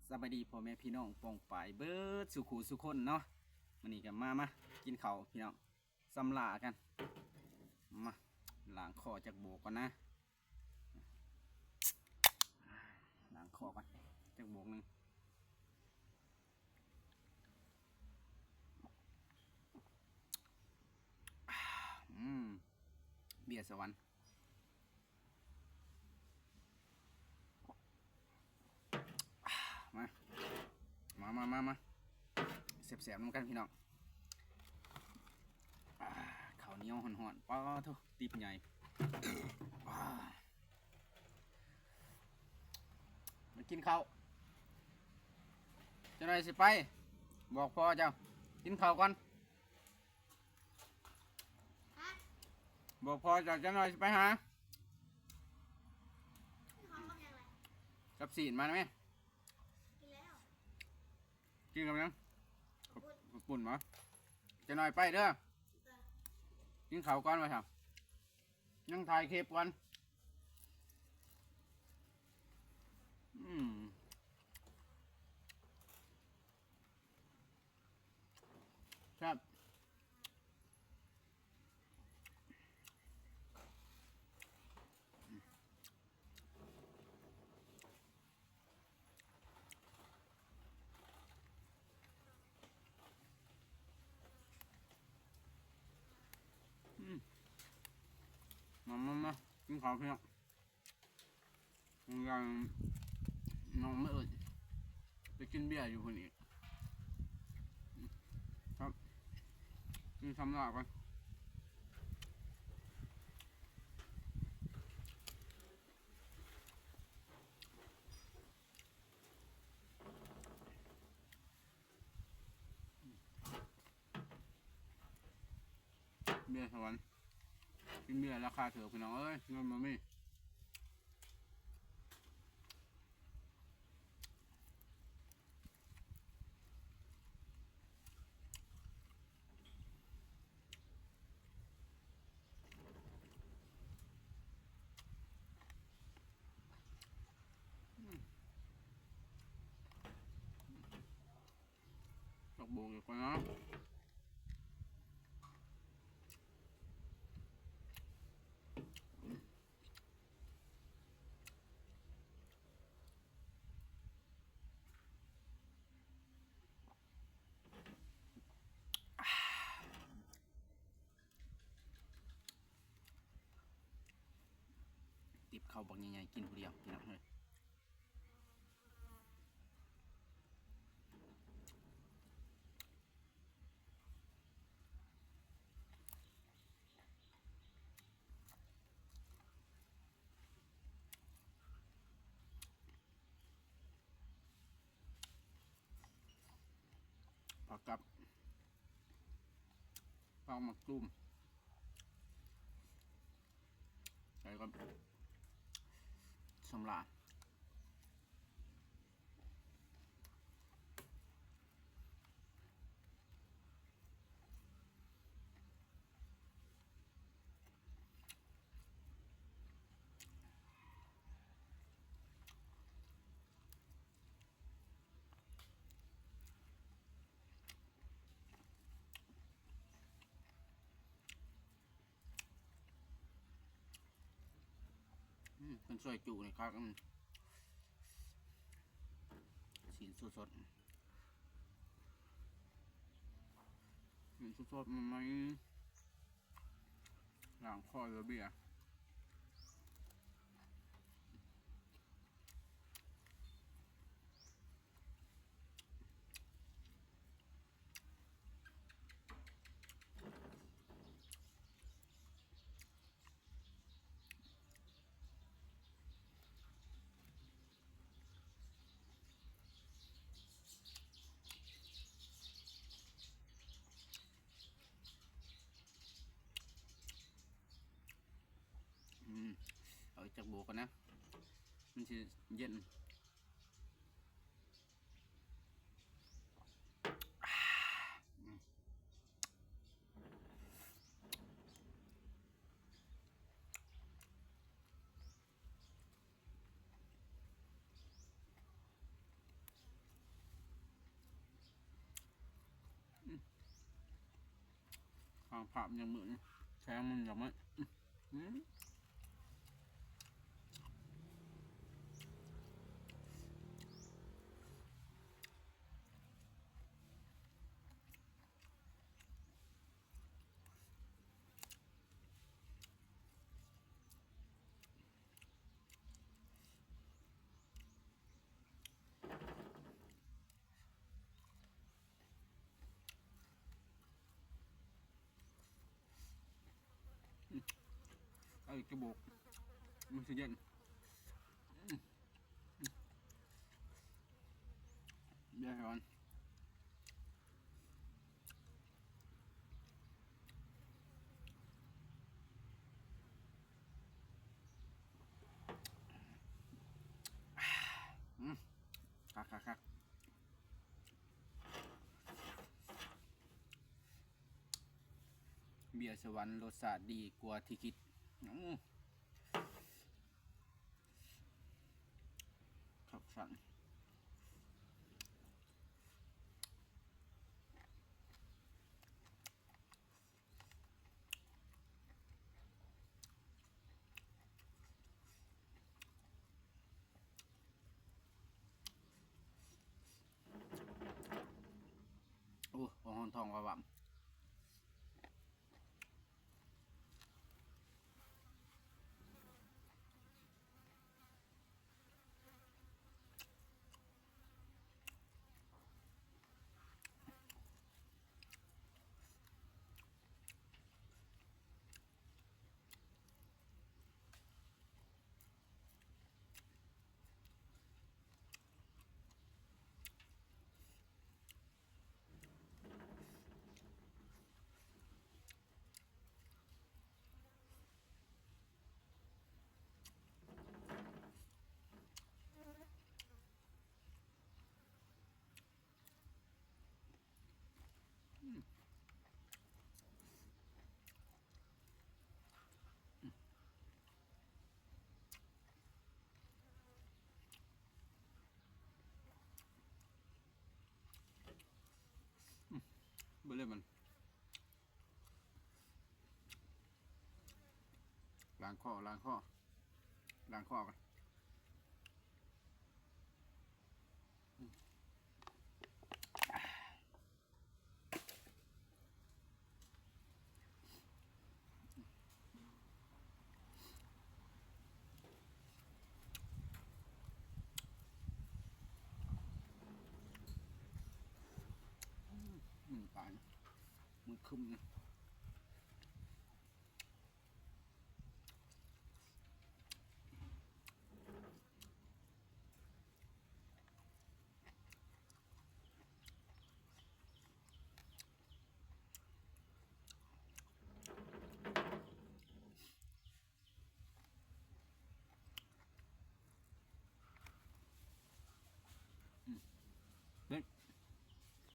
ສະບາຍດີພໍ່ແມ່ພີ່ນ້ອງປ້ອງປາຍເບິດສູ່ຄູ່ສູ່ຄົນເນາະ. ມື້ນີ້ກໍມາ ມາກິນເຂົ້າພີ່ນ້ອງ ສຳລາກັນ. ມາລ້າງຄໍຈັກໂບກກ່ອນນະ ລ້າງຄໍກ່ອນຈັກໂບກໜຶ່ງ. ອືມ ເບຍສະຫວັນ. ມາ ມາ ມາ ມາ ມາ ແຊບໆນຳກັນພີ່ນ້ອງ. ອາ ເຂົ້າໜຽວຮ້ອນໆ ປາໂທ້ ຕິບໃຫຍ່. ອາ ມາກິນເຂົ້າ ຈັກໜ່ອຍຊິໄປ ບອກພໍ່ເຈົ້າ ກິນເຂົ້າກ່ອນ. ບອກພໍ່ເຈົ້າ ຈັກໜ່ອຍຊິໄປຫາ ກັບຊີ້ນມາໄດ້ແມ? ກິນກັບຫຍັງ? ເຂົ້າປຸ້ນບໍ? ຈັກໜ່ອຍໄປເດີ ກິນເຂົ້າກ່ອນວ່າຊັ້ນ ຍັງຖ່າຍຄລິບກ່ອນ. ອືມ ແຊບ. ອືມ ມາ ມາ ມາ ກິນເຂົ້າພີ່ນ້ອງ. ຍັງນ້ອງມາເອີ້ນໄປກິນເບຍຢູ່ພຸ້ນອີກ. ອືມ ຄັບ ກິນສຳລາກ່ອນ. ເບຍສະຫວັນ ກິນເບຍລາຄາຖືກພີ່ນ້ອງເອີຍ ເງິນບໍ່ມີ. ອືມ ຕັກໂບກອີກກ່ອນນະ. ຕິບເຂົ້າບັກໃຫຍ່ໆ ກິນຜູ້ດຽວພີ່ນ້ອງເອີຍ. ຜັກກັບ ຜັກໝາກຕູມ ໃສ່ກັບສຳລາ. ອືມ ເພິ່ນຊ່ອຍຈຸນີ້ຄັກ ອືມ ຊີ້ນສົດໆ ຊີ້ນສົດໆ ໃໝ່ໆ ລ້າງຄໍເຫຼືອເບຍ. ອືມ ເອົາອີກຈັກໂບກກ່ອນນະ ມັນຊິເຢັນ. ອ ພາບຍັງມື້ນີ້ ແຂງມັນຍັງບໍ່ ອືມ ເອົາອີກກະບອກ ມັນຊິເຢັນ ເບຍກ່ອນ ອືມ ຄັກໆໆ ເບຍສະຫວັນລົດຊາດດີກວ່າທີ່ຄິດ ໂອ້ ຄັກສັນ ໂອ້ ຮ້ອນທ້ອງວ່າຫວ່າ. ເບິ່ງເລີຍມັນ ລ້າງຄໍ ລ້າງຄໍ ລ້າງຄໍກ່ອນ. ອືມ ປານ ມື້ຄຶ້ມນະ.